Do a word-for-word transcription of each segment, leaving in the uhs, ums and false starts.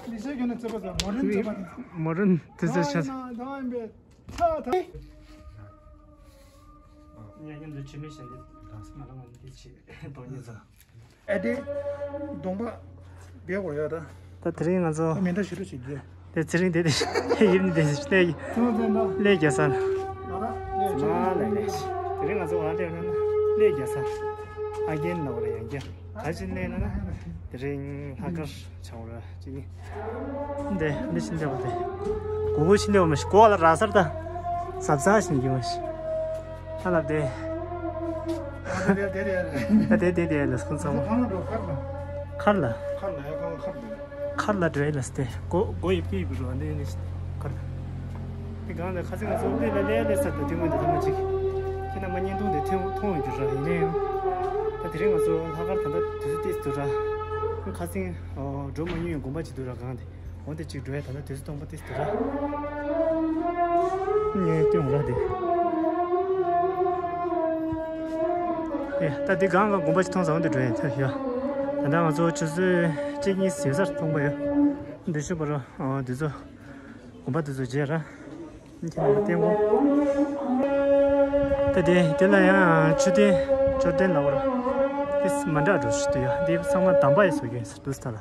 ལི་ཤེ་གྱོན་ནས་རྩེད་པ་ཟ། མོ་རིན་རྩེད་པ་དང་། མོ་རིན་དེ་ཚོ་ཆ་ཚང་། ད་ཡིན་པས་ཐ་ཐ། ཉ་མཉམ་དུ་ཆུ་མིག་བྱས་ཏེ་ང་རང་ང་འདི་བྱེད་དོན་གཉེར་ཚོ། ཨེ་དེ་གདོང་པ་བེ་གོ་ཡ་ད། ད་དེ་རིང་ང་ཚོ་མེ་མདའ་ཞུ་རུ་བྱེད་རྒྱུ། དེ་ཚེ་རིང་དེ་དེ་ཡིབ་ནི་དེ་ལས་ཀྱི་ཐུང་ཐུང་ད་ལས་རྒྱ་སར། ང་ལ་ལས་ལས་དེ་རིང་ང་ཚོ་ང་ལས་ན་ལས་རྒྱ་སར། ཨ་རྒྱན་ལ་བར་ཡང་རྒྱ་ག་ཅི་ལས་ན་ན་དེ་རིང་ལྷག་དཀར་ཆགས་ར་ཅི་ནི། འདི་མི་ཤི་འདེབས་པ་དེ། གོ་གོ་ཤི་འདེབས་པ་མ་ཤི་གོ་བ་ལ་ར་སར་ད། ཟབ་ཟ་ཤི་འགྱུར་བ་ཤི། ཨ་ལབ་དེ། ཨ་དེ་དེ་དེ་ལ་སོང་ཚང་མ། ཁར་ལ། ཁར་ལ་འགྲོ་ཡ་ལ་སྟེ། གོ་གོ་ཡིབ་ཀི་ཡིབ་རོ་འདི་ནི་ཤི། ཁར། དེ་གང་ལ་ཁ་སང་ང་ཚོ་དེ་ལ་ལས་ལས་སར་ད་དེ་ངོས་འདི་ཐ་མ་ཅིག་ཁྱེད་རྣམ་པ་བརྙན་ཐུང་དེ་ཐེངས་མཐོང་ཡོད་རྒྱུ་ར་ཡིན་ནའི་ཡང་། ད་དེ་རིང་ང་ཚོ་ལྷག་དཀར་ད་ལྟ་དུས་ཚོད་ཏིས་འདུག་ར། ཁ་སང་འགྲོ་མ་མྱོང་བའི་དགོན་པ་ཅིག་འདུག་ར་གང་དེ། འོ་དེ་གཅིག་འགྲོ་ཡ་ད་ལྟ་དུས་ཚོད་སྟོང་པ་ཏིས་འདུག་ར། ངས་སྟོན་ར་དེ། ཨེ་ད་དེ་གང་ག་དགོན་པ་ཅིག་མཐོང་ས་འོ་དེ་འགྲོ་ཡ་ཐ་ཡ། ད་ལྟ་ང་ཚོ་ཆུ་ཚོད་གཅིག་གཉིས་ཟིན་སར་སྟོང་པ་ཡོད། འདི་ཤོད་པ་ར་འོ་དེ་ཚོ། དགོན་པ་དེ་ཚོ་མཇལ་ར། ཁྱེད་རྣམ་པ་བསྟན་གོ། ད་དེ་དེ་ལ་ཡང་མཆོད་རྟེན་མཆོད་རྟེན་ལ་བར། དེ་མ་འདྲ་འགྲོ་ཞིག་ཏུ་ཡོད་འདི་ཚང་མ་དམ་པ་ཡི་བཟོ་རྒྱུ་ཡིན་ཟེར་འདུག་ས་ལ།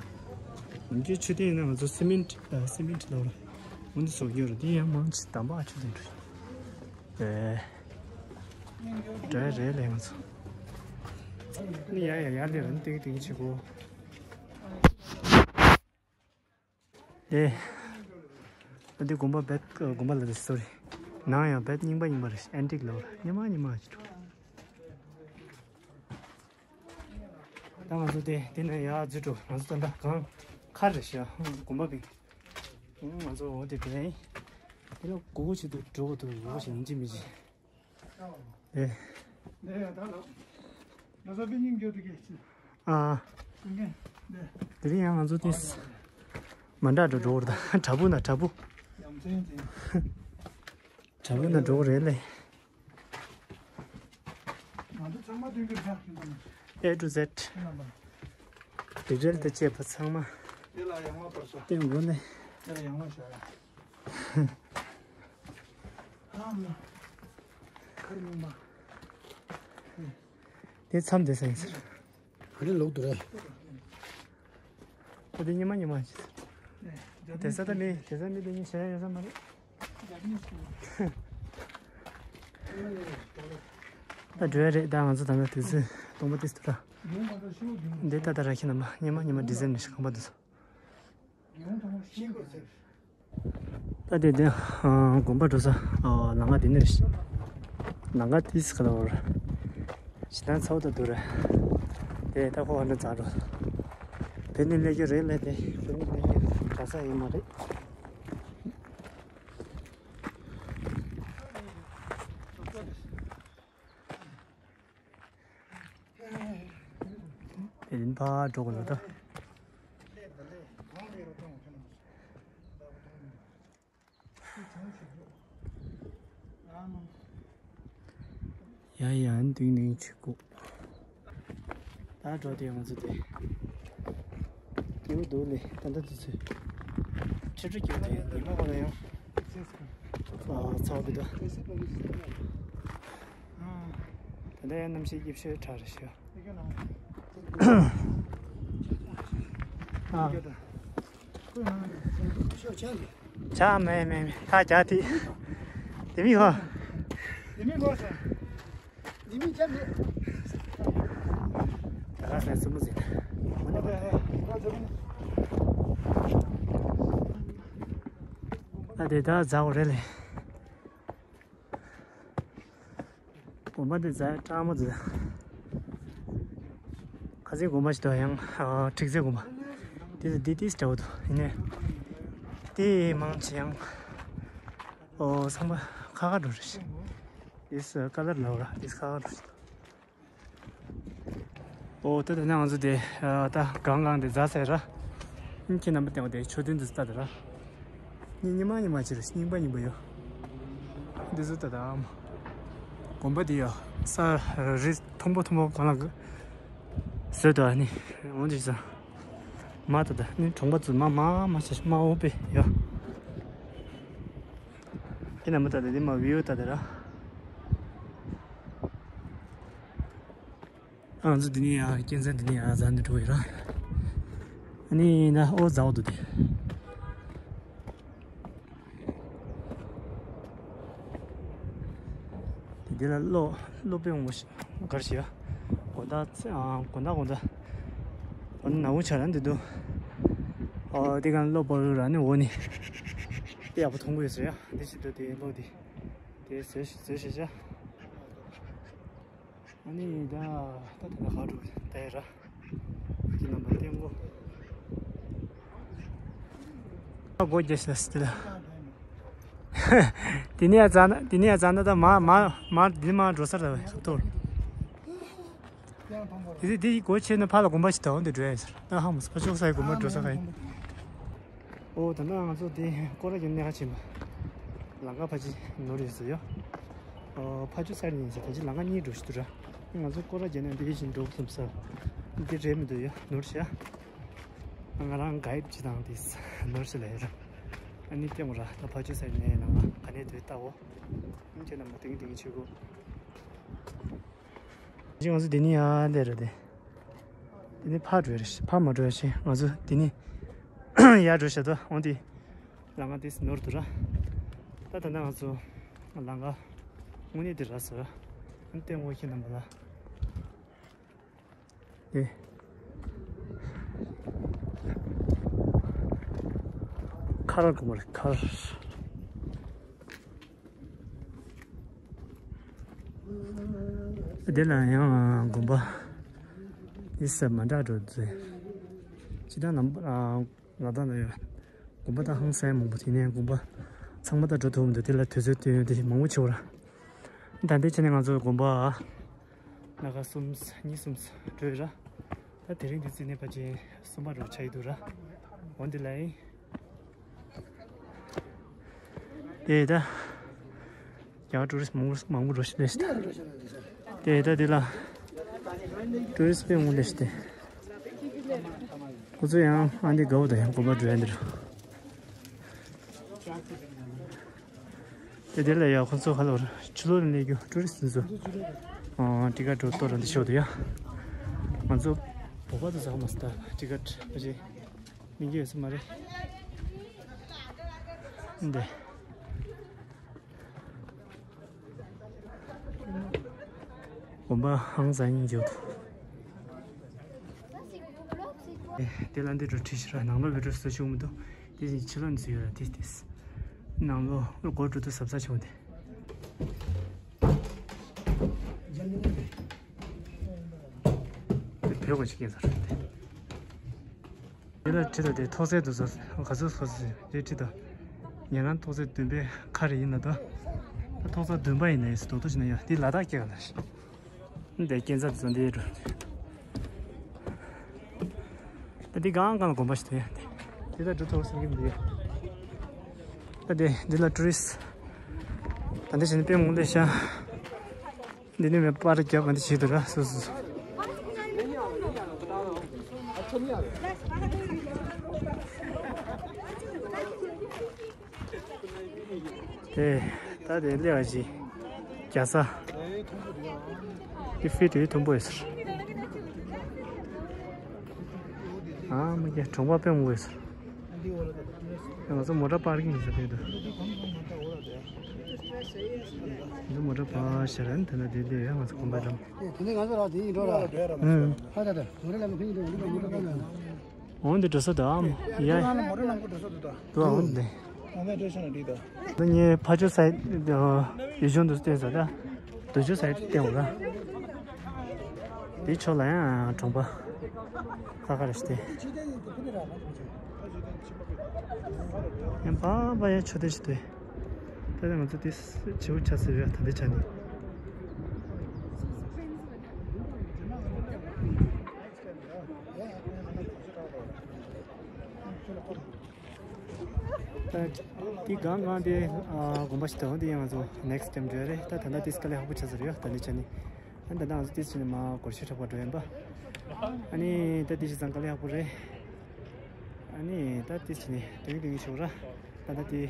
འོན་ཀྱང་མཆོད་རྟེན་ཡིན་ན་ང་ཚོ་སི་མེན་ཊི་ཨ་སི་མེན་ཊི་ལ་བར། འོན་ཏེ་བཟོ་རྒྱུ་རེད་འདི་ཡང་མང་ཆེ་དམ་པ་མཆོད་རྟེན་རེད། ཨེ། འདྲ་རེད་ལས་ང་ཚོ། ནི་ཡ་ཡ་ཡ་ལས་རང་ཏིག་ཏིག་བྱེད་གོ། ཨེ། ད་འདི་དགོན་པ་བེད་དགོན་པ་ལ་རེད་སོ་རི། ནང་ཡང་བེད་རྙིང་པ་རྙིང་པ་རེད་ཨན་ཊིག་ལོར་རྙིང་མ་རྙིང་མ་ཞིག་འགྲོ། ད་ང་ཚོ་དེ་དེ་ནས་ཡར་འཛུལ་འགྲོ་ང་ཚོ་ད་ལྟ་གང་ཁར་རེད་ཤག་དགོན་པ་བེད། ང་ཚོ་འོ་དེ་དེ་ཡིན། དེ་ལ་སྒུག་སྒུག་བྱེད་དུ་འགྲོ་དགོས་འདུག་སྒུག་སྒུག་བྱེད་ཡིན་གཅིག་མིན་གཅིག་ཨེ། ནས་ཡང་ད་ལོ། ང་ཚོ་པི་ཉིང་འགྱོ་དུ་གེ་ཅི། ཨ། ཀུན་མཁན། ནས། དེ་རིང་ཡང་ང་ཚོ་ཏིས། མ་འདྲ་འགྲོ་འགྲོ་བར་ད་དྲ་འབུ་ན་དྲ་འབུ། ཡ་མཚན་ཅན། དྲ་འབུ་ན་འགྲོ་གི་རེད་ལེ། ང་ཚོ་ཚང་མ་སྟོན་གྱི་རེད་ད། A to Z། ཁྱེད་རྣམ་པ། རི་རལ་དང་བཅས་པ་ཚང་མ། དེ་ལ་ཡང་མ་པར་ཤོག་སྟོན་དགོས་ལེ། དེ་ལ་ཡང་མ་ཤོག་ཡ། ཨ་མ། ཁར་མིན་པ། དེ་མཚམས་བསྡད་ས་ཡིན་ཟེར། ག་རེ་ལོག་འདུག་རེད། ད་དེ་ཉི་མ་ཉི་མ་ཅིག་ཟེར། དེ་ས་ད་མི་དེ་ས་མི་དེ་ཉིན་བྱས་ཡོད་ས་མ་རེད། ད་འགྲོ་ཡ་རེད་ད་ང་ཚོ་ད་ལྟ་དུས་ཚོད་སྟོང་པ་ཏིས་འདུག་ར། འདི་ད་ད་ར་ཁྱེད་རྣམ་པ་ཉི་མ་ཉི་མ་ཌི་ཟེན་ནས་ཤི་ཁང་པ་འདུག་སོ། ད་དེ་དེ་དགོན་པ་འགྲོ་ས་ལམ་ཁ་དེ་ནས་ལམ་ཁ་དེ་སི་ཁ་ལ་བར་ཞི་ལྟར་ཚ་བོ་ད་འདུག་ར། དེ་ད་ཁོ་བ་འདྲ་འཛག་འགྲོ། བེད་ནས་སླེབས་རྒྱུ་རེད་ལས་དེ་བེད་ནས་སླེབས་རྒྱུ་གྲྭ་ས་ཡིན་མ་རེད། དེ་ཡིན་ཕར་འགྲོ་དགོས་ལ་ད། ཡ་ཡ་འདུག་ནས་ཆུ་ཁུག་ད་འགྲོ་དེ་ང་ཚོ་དེ། སྐྱིད་པོ་འདུག་ལེ་ད་ལྟ་དུས་ཚོད། ཆུ་ཁྲི་སྐྱིད་པོ་དེ་ཉི་མ་ཁོ་ན་ཡང་། ཚ་བ་འདུག་ད། ད་ལྟ་ཡང་གནམ་གཤིས་སྐྱིད་ཤོས་དྲག་རེད་ཤག་ཨ། ཆ་མེད་མེད་མེད་ད་རྒྱ་དེ། དེ་མི་ཧོ། དེ་མི་ཧོ་ས། དེ་མི་ཆ་མེད། ད་ག་ས་སུ་མོ་ཟེར། ད་དེ་ད་ཛའོ་རེད་ལེ། དགོན་པ་འདི་ཛ་སྐྲག་མོ་ཛ། ཁ་སང་དགོན་པ་ཞིག་འདུག་ཡང་ཁྲིག་རྩེ་དགོན་པ། དེ་ཚོ་འདི་ཏིས་འདྲ་བོ་འདུག་ཡིན་ནའི། དེ་མང་ཆེ་ཡང་ཨོ་ཚང་མ་ཁ་ཁ་འགྲོ་རེད། དིས་ཀ་ལར་ལའོ་ར་དིས་ཁ་ཁ་འགྲོ་རེད། ཨོ་ད་ད་ནང་ང་ཚོ་དེ་ད་གང་གང་དེ་ཛ་ཟེར་ར། ཁྱེད་རྣམ་པ་བསྟན་པ་དེ་མཆོད་རྟེན་དུ་ལྟ་དེ་ར། ཉི་ཉི་མ་ཉི་མ་ཅིག་རེད་རྙིང་པ་རྙིང་པ་ཡོད། འདི་ཚོ་ད་ད་ཨམ། དགོན་པ་འདི་ཡོད་ས་རི་མཐོན་པོ་མཐོན་པོ་གང་ལ་གི་བཟོས་འདུག་ཨ་ནི་འོང་ཅིག་ས། མ་ད་ད་ནི་གྲོང་པ་ཚོ་མ་མ་མ་ཤ་མ་འོ་པེ་ཡ། ཁྱེད་རྣམ་པ་ད་ད་དེ་མ་བིའུ་ད་ད་ར། ང་ཚོ་འདི་ནས་ཡར་སྐྱེད་ཚལ་འདི་ནས་ཡར་འཛེགས་ནས་འགྲོ་ཡི་ར། ཨ་ནི་ན་ཨོ་འཛེགས་འདུག་དེ། དེ་འདི་ལ་གློག་གློག་དཔེ་ངོ་ཤེས་གར་ཞིག་ཡ། དགོང་དག་ཚེ་ཨ་དགོང་དག་དགོང་དག་འོ་ན་ནག་པོ་ཆགས་ར་འདི་འདུག་ཨོ་དེ་གང་གློག་སྤར་ར་ནི་འོ་ནི། དེ་ཡག་པོ་མཐོང་གི་ཡོད་ཟེར་ཡ། འདི་ཞིག་འདུག་དེ་གློག་དེ། དེ་བཟོས་ཤིག་བཟོས་ཤིག་བྱ། ཨ་ནི་ད་ད་ད་ད་ཧ་འགྲོ་ད་ཡ་ར། ཁྱེད་རྣམ་པ་བསྟན་གོ། ཨ་སྒོ་རྒྱག་ཤི་ལ་སི་ལ། དེ་ནས་ཡ་ཙ་ན་དེ་ནས་ཡ་ཙ་ན་ད་མ་མ་མ་འདི་མ་འགྲོ་ས་ར་བས་ཐོར། དེ་དེ་དེ་སྒོ་ཕྱེ་ན་ཕར་ལ་དགོན་པ་ཞིག་དང་འདི་འགྲོ་ཡ་ཟེར་ད་ཧ་མོ་སི་ཕ་ཕྱོགས་ས་ཡི་དགོན་པ་འགྲོ་ས་ག་ཡིན། ཨོ་ད་ནང་ང་ཚོ་དེ་སྐོར་ར་རྒྱག་ནས་ཧ་ཕྱིན་པ། ལམ་ཁ་ཕ་ཅི་ནོར་ཡོད་ཟེར་ཡོ། ཨོ་ཕ་ཆུ་སར་ཡིན་ཟེར་ད་ཅི་ལམ་ཁ་གཉིས་འགྲོ་ཞིག་འདུག་ར། ང་ཚོ་སྐོར་ར་རྒྱག་ནས་འདི་བཞིན་འགྲོ་གསུམ་ས། འདི་རེད་མི་འདུག་ཡོ་ནོར་ཤ། ང་རང་གའིད་ཅི་དང་དེ་ནོར་ཤ་ལ་ཡོད་ར། ཨ་ནི་ལྟད་མོ་ར་ད་ཕ་ཆུ་སར་ནས་ནང་ལ་ག་ནས་དུས་ལྟ་འོ། ཨ་ནི་ཁྱེད་རྣམ་པ་དེང་དེང་ཆུ་གོ། ཅི་ང་ཚོ་འདི་ནི་ཡ་ལེ་ར་དེ། དེ་ནི་ཕར་འགྲོ་རེད། ཕར་མ་འགྲོ་ཡ་ཤེས། ང་ཚོ་དེ་ནི་ཡར་འགྲོ་བྱ་དོ་འོང་དེ། ལམ་ཁ་དེ་ནོར་འདུག་ར། ད་ད་ལྟ་ང་ཚོ་ལམ་ཁ་དངོས་གནས་དེ་ར་ཟེར། ཨ་ནི་ལྟད་མོ་ཁྱེད་རྣམ་པ་ལ། དེ། མཁར་དགོན་པ་རེད་མཁར། དེ་ལ་ཡང་དགོན་པ་འདི་ས་མ་འདྲ་འགྲོ་ཚེ། སྤྱིར་བཏང་ལམ་ལ་དྭགས་ལ་ཡོད་དགོན་པ་དང་ཧང་སང་མང་པོ་དེ་ནས་དགོན་པ་ཚང་མ་ད་འགྲོ་ཐུབ་མི་འདུག་དེ་ལ་དུས་ཚོད་སྟོན་ཡོད་དེ་མང་པོ་ཆེ་བ་ར། ད་ལྟའི་ཆ་ནས་ང་ཚོ་དགོན་པ་སྣ་ཁ་གསུམ་གཉིས་གསུམ་འགྲོ་ཡོད་ར། ད་དེ་རིང་འདི་བརྩིས་ནས་ཕལ་ཆེར་གསུམ་པ་འགྲོ་ཆགས་ཡི་འདུག་ར། འོན་ཏེ་ལའི། དེ་ད། རྒྱ་གར་ཊུ་རི་སི་མང་པོ་མང་པོ་འགྲོ་ཤི་ལེ་ཤི་ཏེ། དེ་ད་དེ་ལ་ཊུ་རི་སི་དཔེ་མང་ལེ་ཤི་ཏེ། ཁོ་ཚོ་ཡང་ཨ་འདི་དགའ་བོ་དང་ཡང་དགོན་པ་འགྲོ་ཡ་འདི་རུ། དེ་དེ་ལ་ཡ་ཁོ་ཚོ་ཁ་ལོར་ཕྱི་ལོགས་ནས་སླེབས་རྒྱུ་ཊུ་རི་སི་ཚོ་ཊི་ཀེ་ཊི་འགྲོ་གཏོར་ར་འདི་ཤོག་དུ་ཡ། ང་ཚོ་བོད་པ་དུ་ཟ་མ་སྟ་ཊི་ཀེ་ཊི་ཕ་ཆེ། མི་འགྱོད་ས་མ་རེད། འདི། དགོན་པ་ཧང་སང་ཡིན་འགྱོད། དེ་ལ་འདི་འགྲོ་ཁྲིད་ཕྱིར་ནང་ལོགས་བི་ཌིའོ་བཟོ་ཆོག་མི་འདུག་དེ་བཞིན་ཕྱི་ལོགས་ནས་བཟོས་ཡོད་ར་དེ་དེ། ནང་ལོགས་སྒོ་འགྲོ་དུས་གཟབ་གཟབ་བྱུང་སྟེ། དེ་བོད་གོ་ཅིག་ཡིན་ས་རེད་དེ། དེ་ལ་ཁྲིད་དང་དེ་ཐོག་ཚད་དུ་ཚོ་ག་ཚོད་ཚོ་ཚོད་དེ་ཁྲིད་དང་། ཉེ་རང་ཐོག་ཚད་བདུན་པའི་ཁ་རེ་ཡིན་ན་ད། ད་ཐོག་ཚད་བདུན་པ་ཡིན་ན་ཡིན་སྲིད་རྡོག་རྡོག་བྱས་ན་ཡང་དེ་ལ་དྭགས་སྐྱེ་ག་ལ་ཞིག་འདི་སྐྱེ་འཚབ་ཚོ་འདི་འགྲོ། ད་འདི་གང་གང་ལ་དགོན་པ་ཞིག་དེ་ཡང་དེ་ད་འགྲོ་ཐོག་སེང་གེ་འདི་ཡོད། ད་འདི་འདི་ལ་ཊུ་རི་སི་ད་འདི་བྱས་ནས་དཔེ་མང་ལས་ཤ། འདི་ནི་མེ་པར་རྒྱབ་པ་འདི་ཞིག་འདུག་ར་སོ་སོ་སོ། དེ་ད་དེ་སླེབས་པ་ཞིག་རྒྱ་ས། འདི་ཕི་དེ་མཐོན་པོ་ཡོད་ཟེར། ཨ་མ་རྒྱ་གྲོང་པ་དཔེ་མང་པོ་ཡོད་ཟེར། ང་ཚོ་མོ་ཊ་པར་ཀིང་ཡིན་ས་ཕེབས་འདུག་འདི་མོ་ཊ་པར་ཞེ་རན་དེ་ན་དེ་ལས་ཡང་ང་ཚོ་གོམ་པ་འགྲམ། དེ་ནི་ང་ཚོ་ར་དེ་ཡིན་འགྲོ་ར། ཧ་ད་ད་མོ་ཊ་ལ་མ་ཕིན་འགྲོ་འདི་མོ་ཊ་པར་ན། འོན་ཏེ་འགྲོ་ས་དང་ཡ། མོ་ཊ་ནང་འགྲོ་ས་འདུག་ད། འདུག་འོན་ཏེ། ང་ཚོ་འགྲོ་ས་ན་འདི་ད། ད་ངས་ཕ་ཇོ་སའི་ཡུལ་ལྗོངས་འདུག་བལྟས་ས་ད། དུ་ཇོ་སའི་བལྟས་འོ་ད། དེ་ཕྱོགས་ལ་ཡང་གྲོང་པ། ས་ཁ་རེ་སྟེ། ཡང་པ་པ་ཡང་ཆོས་སྡེ་ཞིག་སྟེ། ད་ལྟ་ང་ཚོ་དེ་བྱེའུ་ཆ་ཟེར་བའི་ད་ལྟའི་ཆ་ནས། ད་དེ་གང་གང་དེ་དགོན་པ་ཞིག་དང་དེ་ཡང་ང་ཚོ་ནེགསི་ཊེམ་འགྲོ་ཡ་རེད། ད་ད་ལྟ་དེ་དཀའ་ལས་ཁག་པོ་ཆགས་ཟེར་ཡོད་ད་ནི་ཆ་ནི། ཨ་ད་ལྟ་ང་ཚོ་དེ་ཕྱིན་ནས་མ་སྒོར་ཤི་ཧྲག་པ་འགྲོ་ཡིན་པ། ཨ་ནི་ད་དེ་ཞིག་ཙང་དཀའ་ལས་ཁག་པོ་རེད། ཨ་ནི་ད་དེ་ཕྱིན་ནས་དུང་དུང་ཆོག་ར། ད་ད་དེ་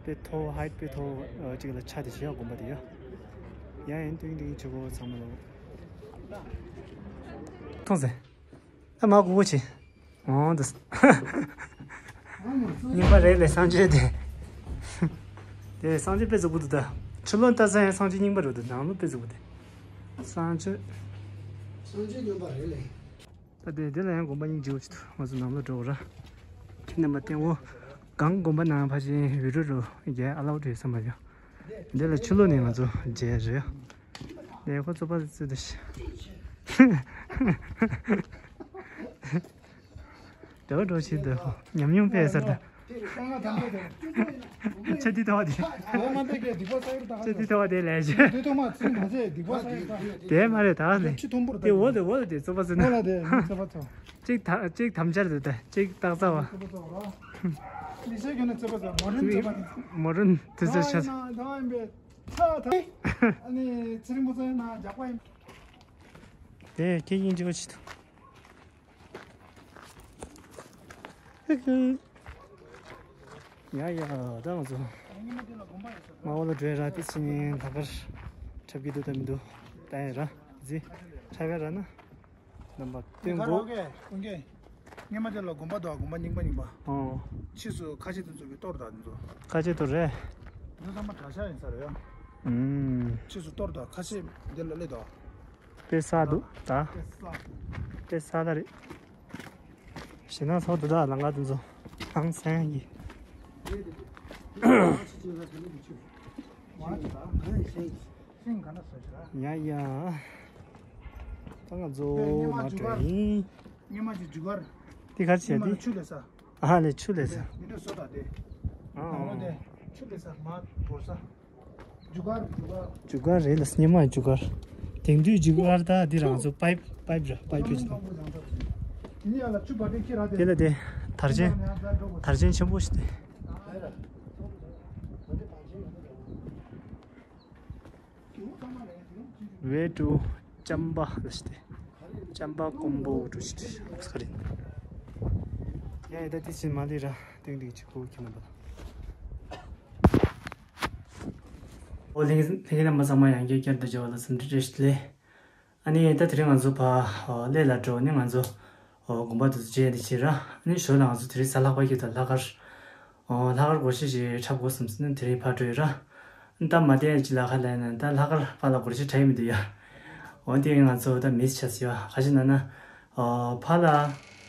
དཔེ་མཐོ་ཧའེ་ཊི་དཔེ་མཐོ་གཅིག་ལ་ཆ་དེ་བྱེད་ཡག་དགོན་པ་དེ་ཡོད། ཡ་ཡིན་དུང་དུང་ཆོག་གོ་ཚང་མ་ལོ། མཐོང་ཟེ། ད་མ་གུ་གུ་ཆེ། འོང་དུ། རྙིང་པ་རེད་ལས་གསང་སྤྱོད་དེ། དེ་གསང་སྤྱོད་དཔེ་རྫོགས་པོ་འདུག་ད། ཕྱི་ལོགས་ལྟ་ས་ཡང་གསང་སྤྱོད་རྙིང་པ་རེད་འདུག་ནང་ལོགས་དཔེ་རྫོགས་པོ་དེ། གསང་སྤྱོད། གསང་སྤྱོད་རྙིང་པ་རེད་ལས། ད་དེ་དེ་ལ་ཡང་དགོན་པ་རྙིང་རྗེ་བོ་ཅིག་འདུག་ང་ཚོ་ནང་ལོགས་འགྲོ་གོ་ར། ཁྱེད་རྣམ་པ་སྟེང་འོ། གང་དགོན་པ་ནང་ཕ་ཆེན་བི་ཌི་ཡོ་རུ་རྒྱལ་ཨ་ལའོ་ཌི་ཡོད་བསམ་པ་ཡོད། འདི་ལ་ཕྱི་ལོགས་ནས་ང་ཚོ་མཇལ་རེད། འདི་ཁོ་ཚོ་པ་ཙི་ཙི་ཤི། དེ་བ་འགྲོ་ཆེ་འདི་ཉམས་མྱོང་དཔེ་ཟེར་ད། ཆ་དེ་ཐོག་དེ། ཆ་དེ་ཐོག་དེ་ལས་ཆེ། དེ་མ་རེད་ད་ལས། དེ་འོ་དེ་འོ་དེ་ཙོ་པ་ཙི་ན། གཅིག་ད་གཅིག་དམ་འཆར་དེ་ད་གཅིག་སྟག་ཚ་བ། མོ་རུན་དུ་ཚོད་ཆ། དེ་ཁྱེད་ཡིན་འདྲི་བ་ཆེ་ཐུབ། ཧི་ཧི། ཡ་ཡ་ད་ང་ཚོ་མ་འོ་ལ་འགྲོ་ཡ་ར། དེ་ཕྱིན་ལྷག་དཀར་འཁྲབ་ཀྱི་འདུག་དང་མི་འདུག་ལྟ་ཡ་ར། ཟི་འཁྲབ་ཡ་ར་ན་རྣམ་པ་སྟོན་གོ། སྔོན་མ་དེ་ལ་དགོན་པ་འདུག་དགོན་པ་རྙིང་པ་རྙིང་པ། ཨོ། ཕྱིས་སུ་ཁ་ཤས་དེ་ཚོ་གི་གཏོར་དང་དེ་ཚོ། ཁ་ཤས་གཏོར་རེད། འདི་ཚང་མ་གྲྭ་ཤག་ཡིན་ས་རེད་ཡ། ཨུམ། ཕྱིས་སུ་གཏོར་དང་ཁ་ཤས་འདི་ལ་སླེབས་དང་། དཔེ་ས་འདུག་ད། དཔེ་ས་ད་རེད། ཞེ་ན་ཚོགས་འདུ་དག་ལང་ཀ་དུ་འཛོམས་ཧང་སང་གི། ཡ་ཡ། ད་ང་ཚོ་མ་འགྲོ་ཡིན། སྔོན་མ་གི་རྒྱུ་སྐར། དེ་ག་རེ་བྱས་སྔོན་མ་ཏེ། ཆུ་ལས་ས། ཨ་ལས་ཆུ་ལས་ས། མི་འདྲ་བཟོ་དང་དེ། ཨ་ནང་ལོ་དེ་ཆུ་ལས་ས་མ་བོར་ས། རྒྱུ་སྐར་རྒྱུ་སྐར། རྒྱུ་སྐར་རེད་ལ་སྙེ་མ་རྒྱུ་སྐར། དེང་དུས་རྒྱུ་སྐར་ད་འདི་རང་ཚོ་པའིབ་པའིབ་ར་པའིབ་ཕུད་ཅིག་དེ་ལ་དེ་དར་ཆེན་དར་ཆེན་ཆེན་པོ་ཞིག་དེ། Way to ཅམ་པ་ལ་ཞིག་སྟེ། ཅམ་པ་ཀོང་པོ་འགྲོ་ཞིག་སྟེ། ཨོ་སྐ་རིན། ཡ་ཡ་ད་དེ་ཕྱིན་མ་ལི་ར་ཏིང་ཏིང་ཆི་ཁོ་ཁྱི་ནམ་པ། ཨོ་ལྷན་རྒྱས་རྣམ་པ་ཚང་མ་ཡང་བསྐྱར་བསྐྱར་དུ་མཇལ་བ་ལ་འཚམས་འདྲི་བཀྲ་ཤིས་བདེ་ལེགས། ཨ་ནི་ད་དེ་རིང་ང་ཚོ་ཕ་གླེ་ལ་འགྲོ་ནི་ང་ཚོ་དགོན་པ་དུ་མཇལ་འདི་བྱེད་ར། ཨ་ནི་ཞོར་ལ་ང་ཚོ་དེ་རིང་གཟའ་ལྷག་པ་ཡོད་ད་ལྷག་དཀར། ཨོ་ལྷག་དཀར་སྒོར་གཞས་ཞིག་འཁྲབ་དགོས་བསམ་སོང་ན་དེ་རིང་ཕར་འགྲོ་ཡོད་ར། ད་མ་བསྡད་ཅི་ལ་ཁ་ལ་ན་ད་ལྷག་དཀར་ཕ་ལ་སྒོར་གཞས་འཁྲབ་ཡི་མི་འདུག་ཡ། འོ་དེ་ང་ཚོ་ད་མིས་ཆགས་ཡ་ཁ་ཅིག་ན་ན། ཨོ་ཕ་ལ་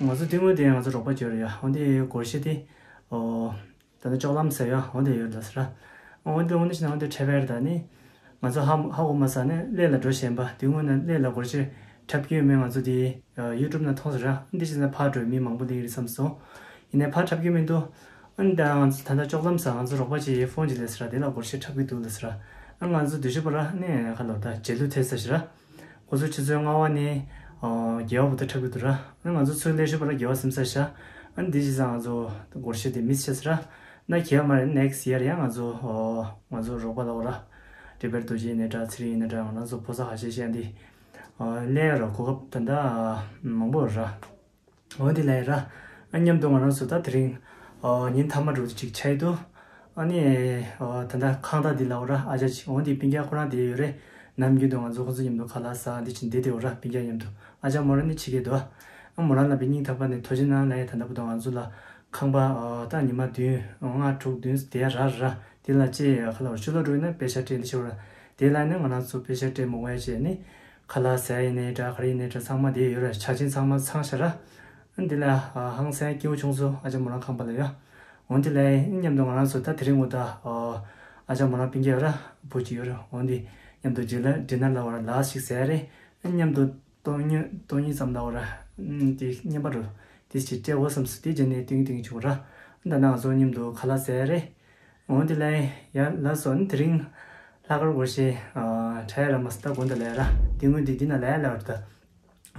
ང་ཚོ་དེ་སྔོན་དེ་ང་ཚོ་རོགས་པ་བྱོས་ར་ཡ། འོ་དེ་སྒོར་གཞས་དེ་ཨོ་ད་ལྟ་ཅོག་ལམ་ཟེར་ཡ་འོ་དེ་ཡོད་ལ་ཟེར་ར། འོ་དེ་འོ་དེ་ཞིག་ན་འོ་དེ་འཁྲབ་ཡ་ར་ད་ནི། ང་ཚོ་ཧ་ཧ་གོ་མ་ས་ནས་གླེ་ལ་འགྲོ་བཞིན་པ་དེ་སྔོན་ན་གླེ་ལ་སྒོར་གཞས་འཁྲབ་ཀྱི་ཡོད་མེད་ང་ཚོ་དེ་ཡུ་ཊུབ་ན་མཐོང་ཟེར་ར། འདི་བྱས་ན་ཕར་འགྲོ་མི་མང་པོ་སླེབས་རེད་བསམ་སོང་། ཡིན་ནའི་ཕར་འཁྲབ་ཀྱི་མི་འདུག་ཨ་ནི་ད་ང་ཚོ་ད་ལྟ་ཅོག་ལམ་ས་ང་ཚོ་རོགས་པ་ཅིག་ཡི་ཕོན་ཅིག་སླེབས་ཟེར་ར། དེ་ལ་སྒོར་གཞས་འཁྲབ་ཀྱི་འདུག་ལ་ཟེར་ར། ཨ་ང་ཚོ་དུས་ཤོད་པ་ར་ནས་ཁ་ལོ་ད་རྗེས་ལུས་ཐེབས་ས་ཞིག་ར། ཁོ་ཚོ་ཆུ་ཚོད་ལྔ་པ་ནས་ཨོ་བརྒྱད་པ་བར་དུ་འཁྲབ་ཀྱི་འདུག་ར། ང་ཚོ་ཚུར་ལས་ཤོད་པ་ར་བརྒྱད་པ་ཟིན་ས་ཤ། ཨ་འདི་བྱས་ཙང་ང་ཚོ་སྒོར་གཞས་དེ་མིས་བྱས་ཟེར་ར། ན་གལ་མ་རེད་ནེག་སི་ཡར་ཡང་ང་ཚོ་ཨོ་ང་ཚོ་རོགས་པ་ལ་འོ་ར། འབྲི་བེར་རྡོ་རྗེ་ཡིན་ནའི་འདྲ་ཚེ་རིང་ཡིན་ནའི་འདྲ་ང་རང་ཚོ་ཕོ་གསར་ཁ་ཤས་ཤས་འདི་ཨོ་ལེན་ར་གོ་སྐབས་ད་ལྟ་མང་པོ་ར། འོ་དེ་ལས་ར། ཨ་མཉམ་དུ་ང་རང་ཚོ་ད་དེ་རིང་ཨ་ཉིན་མཐའ་མ་འགྲོ་དུ་ཅིག་ཆགས་ཡི་འདུག་ཨ་ནི་ཨ་ད་ལྟ་ཁང་བདག་འདི་ལ་འོ་ར་ཨ་ཅག་ཅིག་འོ་འདི་སྤུན་ཀྱག་ཁོ་རང་དེ་ཡོད་རེད། ནམ་རྒྱུན་དུ་ང་ཚོ་ཁོ་ཚོ་མཉམ་དུ་ཁ་ལག་ཟ་འདི་ཅིག་འདི་དེ་འོ་ར་སྤུན་ཀྱག་མཉམ་དུ་ཨ་ཅག་མོ་རང་ནི་ཕྱི་རྒྱལ་འདུག་ཨ་མོ་རང་ལ་བི་སྙིང་ཐག་པ་ནས་ཐུགས་རྗེ་གནང་ལ་ཡ། ད་ལྟ་བུ་དང་ང་ཚོ་ལ་ཁང་པ་ཨ་ད་ཉི་མ་བདུན་ལྔ་དྲུག་བདུན་དེ་ར་ར་དེ་ལ་ཅེ་ཁ་ལག་ཕྱི་ལོགས་འགྲོ་ཡིན་ན་པེ་ཤ་སྤྲད་འདི་ཤོར་ར། དེ་ལ་ནི་ང་རང་ཚོ་པེ་ཤ་སྤྲད་མོ་ཝེ་ཅེ་ནི། ཁ་ལག་ཟས་ཡིན་ནའི་འདྲ་ག་རེ་ཡིན་ནའི་འདྲ་ཚང་མ་དེ་ཡོད་ར། ཆ་ཆེན་ཚང་མ་ཚང་ཤག་ར། འདི་ལ་ཧང་སང་སྐྱིད་པོ་བྱུང་སོང་ཨ་ཅག་མོ་རང་ཁང་པ་ལ་ཡ། འོན་ཏེ་ལ་མཉམ་དུ་ང་རང་ཚོ་ད་དེ་རིང་ངོ་ད་ཨ་ཅག་མོ་རང་སྤུན་ཀྱག་ཡོད་ར་བུ་གཅིག་ཡོད་ར། འོན་ཏེ་མཉམ་དུ་ཇི་ལ་ཌི་ནར་ལ་བ་ར་ལ་ཞིག་ཟས་རེད། མཉམ་དུ་སྟོང་ཉིད་སྟོང་ཉིད་ཙམ་ལ་བ་ར་དེ་མཉམ་པ་རུ་དེ་ཞིག་སྤྲད་འོ་བསམ་སོང་། དེ་རྗེས་ནས་ཏིང་ཏིང་བྱུང་ར། ད་ནང་ཚོ་མཉམ་དུ་ཁ་ལག་ཟས་རེད། འོན་ཏེ་ལས་ཡ་ལ་སོ་ནི་དེ་རིང་ལྷག་དཀར་སྒོར་གཞས་འཁྲབ་ཡ་ར་མ་སི་ད་དགོན་དུ་ལས་ར། དེ་སྔོན་དེ་འདི་ན་ལས་ལ་བར་ད་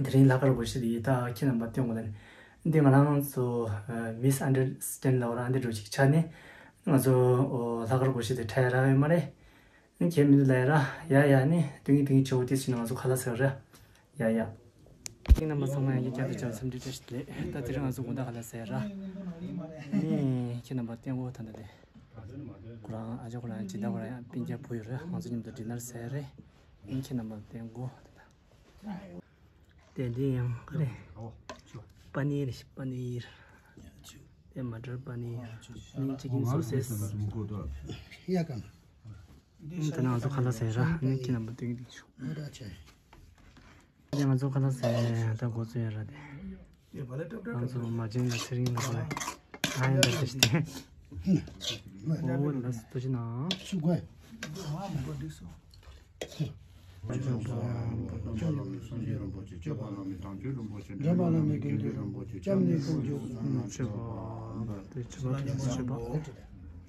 དེ་རིང་ལྷག་དཀར་སྒོར་གཞས་དེ་ཡི་ད་ཁྱེད་རྣམ་པ་སྟོན་དགོས་ལ་ནི་འདི་ང་རང་ཚོ་མིས་ཨན་ཌར་སི་ཊེན་ལ་འོ་ར་འདི་འགྲོ་ཅིག་ཆ་ནི་ང་ཚོ་ལྷག་དཀར་སྒོར་གཞས་དེ་འཁྲབ་ཡ་ར་ཡོད་མ་རེད། ནི་ཁྱེད་མི་འདུག་ལས་ར། ཡ་ཡ་ནི་དུང་གི་དུང་གི་ཆེ་བོ་དེ་ཕྱིན་ང་ཚོ་ཁ་ལག་ཟ་ར། ཡ་ཡ། ཁྱེད་རྣམ་པ་ཚང་མ་ཡང་བསྐྱར་དུ་བྱ་བ་འཚམས་འདྲི་བཀྲ་ཤིས་བདེ་ལེགས། ད་དེ་རིང་ང་ཚོ་དགོང་དག་ག་ལ་ཟེར་ར། ནི་ཁྱེད་རྣམ་པ་བསྟན་འགོ་ད་ལྟ་དེ། ཁོ་རང་ཨ་ཅག་ཁོ་རང་སྦྱིན་བདག་ཁོ་རང་ཡང་སྤུན་ཀྱག་བུ་ཡོད་ར། ང་ཚོ་མཉམ་དུ་ཌི་ནར་ཟེར་རེད། ཨིན། ཁྱེད་རྣམ་པ་བསྟན་འགོ་ད་ལྟ། དེ་འདི་ཡང་ག་རེ། པ་ནིར་རེད། པ་ནིར། དེ་མ་ཊར་པ་ནིར། ནི་ཅི་ཀིན་སོ་སེས། ཡ་ག་ད་ནང་ང་ཚོ་ཁ་ལག་ཟས་ར། ནི་ཁྱེད་རྣམ་པ་སྟོན་གྱི་འདུག་ཆུ། ཨོ་ར་ཆེ། དེ་ང་ཚོ་ཁ་ལག་ཟས་ད་འགོ་ཚུགས་ཡ་ར་དེ། ང་ཚོ་མ་བྱན་ལ་ཚེ་རིང་ལ་གོ་ལེ། ང་ཡང་ད་དེ་ཤི་དེ། ཨོ་ལ་སུ་ཏོ་ཅི་ན། ཆུ་དགོས། འགྲོ་བ་ལ་མི་དགེ་འདུན་རིན་པོ་ཆེ། སྐྱབས་གནས་དཀོན་མཆོག་གསུམ་མཆོད་པ། དེ་མཆོད་པ་དེ་མཆོད་པ།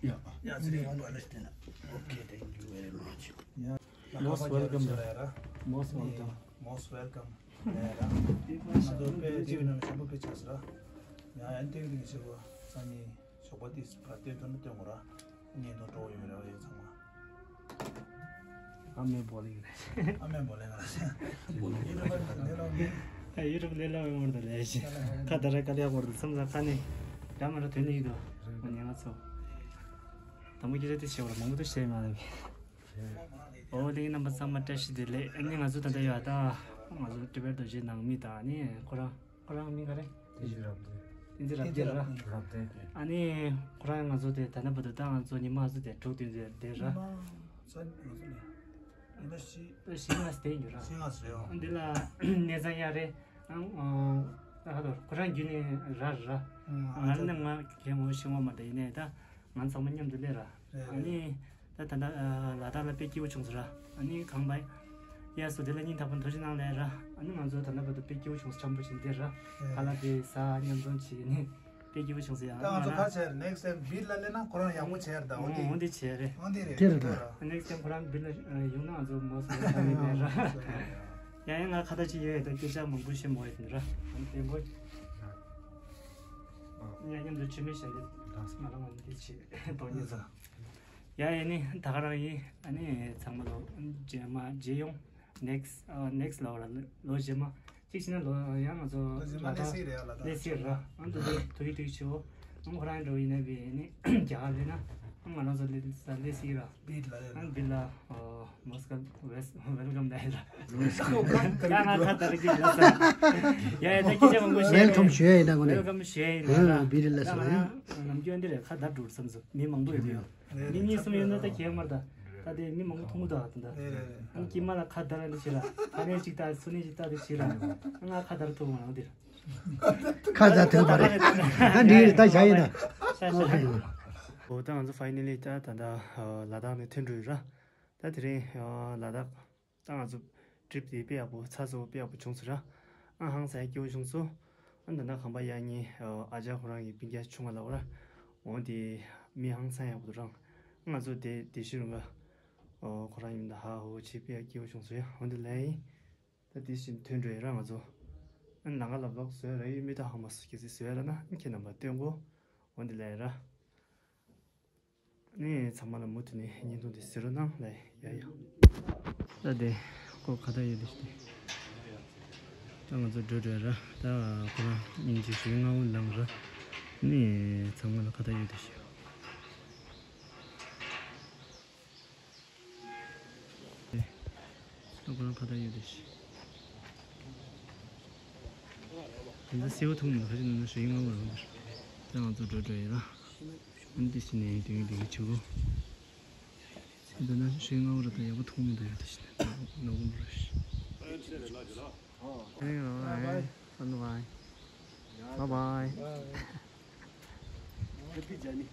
Yeah, yeah, it's really good. Understand. Okay, thank you very much. Most welcome. Most welcome. Most welcome. ང་ཚོ་དཔེ་ཅིག་ནང་ཞུ་བ་དཔེ་ཆགས་སོང་ར། ཡང་ཡང་སྟོན་གྱི་ཞུ་བ་སང་ཉིན་ཞོགས་པ་དེ་བར་དོན་དུ་ནི་སྟོན་དགོས་ར། བརྙན་ཐུང་འགྲོ་ཡོད་རེད་བ་ཡོད་ཚང་མ། ཨ་མའི་བོ་ལིང་རེད། ཨ་མའི་བོ་ལིང་རེད། ཡུ་ཊུབ་ལས་སླ་བའི་ངོར་དུ་ལས་ཤིང་། ཁ་ད་ར་ཀ་ལ་ཡག་པོ་རེད་བསམ་ས་ཁ་ནས་འདྲ་མི་འདྲ་དོན་ནི་ཡིན་དོ། ང་ཉན་ང་ཚོ། དང་པོ་སྐད་ཆ་དེ་བཤད་པ་ལ་མང་པོ་དུ་བཤད་མ་ལབ། ཨོ་ལེ་རྣམ་པ་ཚང་མ་བཀྲ་ཤིས་བདེ་ལེགས། ཨ་ནི་ང་ཚོ་ད་ལྟ་ཡོད་ད། ང་ཚོ་ཊི་བེཊ་རྡོ་རྗེ་ནང་མི་དང་ཨ་ནི་ཁོ་རང་ཁོ་རང་མིང་ག་རེ། བསྟན་འཛིན་རབ་བརྟན། བསྟན་འཛིན་རབ་བརྟན་ར། རབ་བརྟན། ཨ་ནི་ཁོ་རང་ང་ཚོ་དེ་ད་ལྟ་བར་དུ་ད་ང་ཚོ་ཉི་མ་ང་ཚོ་དེ་དྲུག་བདུན་དེ་བསྡད་ར། ཉི་མ་ཚ་ཉི་མ་གསུམ་ནས་ཉི་མ་བཞི། ད་བཞི་ལྔ་བསྡད་ཡོད་ར། བཞི་ལྔ་ཟེར་ཡོང་། ཨ་འདི་ལ་གནས་ཚང་ཡག་རེད། ཨང་ཨང་། ད་ཧ་ལོ་ཁོ་རང་རྒྱུད་ནས་ར་ར། ང་ནི་ང་གད་མོ་ཤེས་མ་མ་ད་ཡིན་ནའི་ད་ང་ཚང་མ་མཉམ་དུ་སླེབས་ར། རེད་ཨ་རེད། ནི། ད་ད་ལྟ་ལ་དྭགས་ལ་དཔེ་སྐྱིད་པོ་བྱུང་ཟེར་ར། ཨ་ནི་གང་པ་ཡ་སུ་དེ་ལ་སྙིང་ཐག་པ་ཐུགས་རྗེ་གནང་ལེ་ར། ཨ་ནི་ང་ཚོ་ད་ལྟ་བར་དུ་དཔེ་སྐྱིད་པོ་བྱུང་ཟེར་འཆམ་པོ་བྱས་འདིར་ར། ཁ་ལག་དེ་ཟ་མཉམ་འཛོམས་བྱས་ནི་དཔེ་སྐྱིད་པོ་བྱུང་ཟེར་ཡ། ད་ང་ཚོ་ག་བྱས་རེད། ནེག་སི་ཊེམ་བིར་ལ་སླེབས་ན་ཁོ་རང་ཡག་པོ་བྱས་རེད། ད་འོ་འོ་འདི་འདི་བྱས་རེད། འོ་འདི་རེད། དེ་རེད་ད། ནེག་སི་ཊེམ་ཁོ་རང་བིར་ལ་ཡོང་ན་ང་ཚོ་མོ་སུ་ལ་ཁ་མི་ལེན་ར། ཡ་ཡ་ང་ཁ་ད་ཅི་ཡོད་ཡོད་ད་སྐད་ཆ་མང་པོ་བཤད་མོ་ཡོད་ནི་ར། ཨ་ནི་དེ་འགོ། ཡ་མཉམ་དུ་ཆུ་མིག་བྱས་འདི་ང་རང་ང་འདི་བྱས་དོ་ཉེ་ས། ཡ་ཡ་ནི་ད་ག་རང་ཡིན། ཨ་ནི་ཚང་མ་ལོ་རྗེས་མ་རྗེས་ཡོང་། ནེག་སི་ཨ་ནེག་སི་ལོ་ར་ལོ་རྗེས་མ། གཅིག་བྱས་ན་ལོ་ཡང་ང་ཚོ་ལོ་རྗེས་མ་ལ་དྭགས་སླེབས་སྲིད་རེད་ཡ་ལ་དྭགས། སླེབས་སྲིད་ར། ཨ་ནི་ཐུགས་རྗེ་ཐུགས་རྗེ་ཆེ་བོ། ཨ་ནི་ཁོ་རང་འགྲོ་ཡིན་ན་བི་ནི་རྒྱ་གར་སླེབས་ན་ཨ་ང་རང་ཚོ་སླེབས་ས་སླེབས་སྲིད་ར། བིར་ལ་ཨ་ནི་བིར་ལ་ཨོ་མོ་སི་ཀོ་ཝེལ་ཀམ་ད་ཡིན་ར། ཡ་ང་ཁ་ད་ར་གི་ལ་ས། ཡ་ཡ་ད་སྐད་ཆ་མང་པོ་བཤད། ཝེལ་ཀམ་ཞུ་ཡ་ཡིན་ད་གོ་ནས། ཝེལ་ཀམ་ཞུ་ཡ་ཡིན་ར། བིར་ལ་ས་ཡ་ང་ར་ནམ་རྒྱུན་འདི་རེད་ཁ་བརྡ་འགྲོ་བསམ་སོང་མི་མང་པོ་ཡོད་ཡོད། མི་གཉིས་གསུམ་ཡོད་ན་ད་གལ་མར་ད། ད་དེ་མི་མང་པོ་མཐོང་གི་འདུག་ཨ་ད་ད། རེད་རེད་རེད། ཨང་ཀི་མ་ལ་ཁ་བརྡ་ར་འདི་བྱེད་ར། ཕ་ནས་གཅིག་ལྟ་སུ་ནས་གཅིག་ལྟ་འདི་བྱེད་ར། ང་ཁ་བརྡ་ཐུབ་མ་རང་འདི་ར། ཁ་བརྡ་ཐུབ་པ་རེད། ད་འདི་རེད་ད་བྱ་ཡིན་ན། ཤ་ཤ་ཤ། འོ་ད་ང་ཚོ་ཕའི་ནལ་ལི་ད་ད་ད་ལ་དྭགས་ནས་ཐོན་འགྲོ་ཡོད་ར། ད་དེ་རིང་ལ་དྭགས། ད་ང་ཚོ་ཊི་རིབ་དེ་དཔེ་ཡག་པོ་ཚ་ཚ་བོ་དཔེ་ཡག་པོ་བྱུང་སོང་ར། ཨ་ཧང་སང་སྐྱིད་པོ་བྱུང་སོང་། ཨ་ད་ནང་ཁང་པ་ཡག་ཉེ་ཨ་ཅག་ཁོ་རང་གི་སྤུན་ཀྱག་ཆུང་བ་ལ་འོ་ར། འོ་དེ་མི་ཧང་སང་ཡག་པོ་འདུག་རང་། ང་ཚོ་དེ་དེ་ཤི་རུང་ག་ཨོ་ཁོ་རང་ཡིན་ད་ཧ་ཧོ་ཆེ་དཔེ་ཡག་སྐྱིད་པོ་བྱུང་སོང་ཡ། འོ་དེ་ལ་ཡིན། ད་དེ་བཞིན་ཐོན་འགྲོ་ཡ་ར་ང་ཚོ། ཨ་ནང་ག་ལ་བློག་བཟོས་ར་ཡོད་མི་ད་ཧ་མ་སུ་སྐྱེ་སི་བཟོས་ར་ན་ཁྱེད་རྣམ་པ་སྟོན་གོ་འོ་དེ་ལ་ཡ་ར། ནི་ཚང་མ་ལ་མུ་མཐུད་ནས་བརྙན་ཐུང་འདི་གཟིགས་རོགས་གནང་ལེ། ཡ་ཡ། ད་དེ་ཁོ་ཁ་བརྡ་ཡོད་དེ་ཞིག་དེ། ད་ང་ཚོ་འགྲོ་འགྲོ་ར། ད་ཁོ་རང་ཉིན་གཅིག་ཞིག་སྔ་བོ་ལངས་ར། ནི་ཚང་མ་ལ་ཁ་བརྡ་ཡོད་དེ་ཞིག་ད་ཁོ་རང་ཁ་བརྡ་ཡོད་དེ་ཞིག་དེ་ཚོ་སེའུ་འཐུང་མི་འདུག་ཁ་ཅིག་ནང་ན་ཞོགས་ཀྱི་སྔ་བོ་རང་འདིར། ད་ང་ཚོ་འགྲོ་འགྲོ་ཡིན་ར། ཨ་ནི་དེ་ཕྱི་ནས་དེ་གི་དེ་གི་བྱེད་སྒོ། དེ་ན་ཞོགས་ཀྱི་སྔ་བོ་ར་ད་ཡག་པོ་འཐུང་མི་འདུག་ཡ་དེ་ཕྱི་ནས་ནོར་གི་འགྲོ་ཞིག Bye bye. Bye bye.